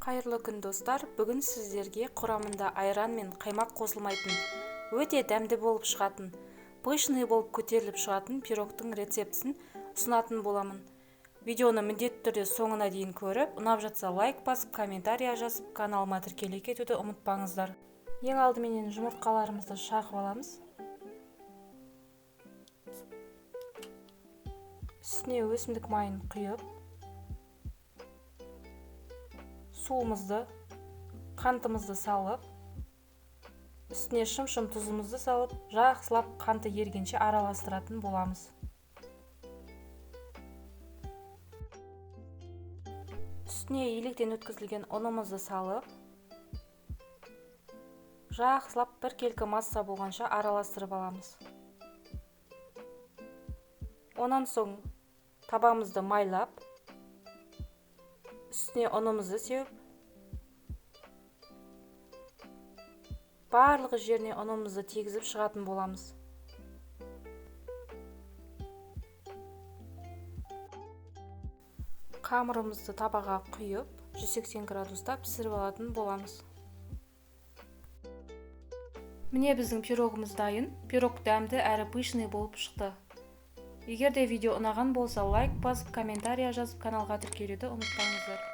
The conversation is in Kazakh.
Қайырлы күн, достар! Бүгін сіздерге құрамында айран мен қаймақ қосылмайтын, өте дәмді болып шығатын, пышный болып көтеріліп шығатын пирогтың рецептісін ұсынатын боламын. Видеоны міндетті түрде соңына дейін көріп, ұнап жатса лайк басып, комментария жазып, каналыма тіркеле кетуді ұмытпаңыздар. Ең алдыменен жұмыртқаларымызды шағып аламыз. Үстіне өсімдік майын құйып, суымызды, қантымызды салып, үстіне шым-шым тұзымызды салып, жақсылап қанты ергенше араластыратын боламыз. Үстіне електен өткізілген ұнымызды салып, жақсылап біркелкі масса болғанша араластырып аламыз. Онан соң табамызды майлап, үстіне ұнымызды сеуіп, барлық жеріне ұнымызды тегізіп шығатын боламыз. Қамырымызды табаға құйып, 180 градуста пісіріп алатын боламыз. Міне біздің пирогымыз дайын. Пирог дәмді әрі пышный болып шықты. Егер де видео ұнаған болса, лайк басып, комментария жазып, каналға тіркелуді ұмытпаңыздар.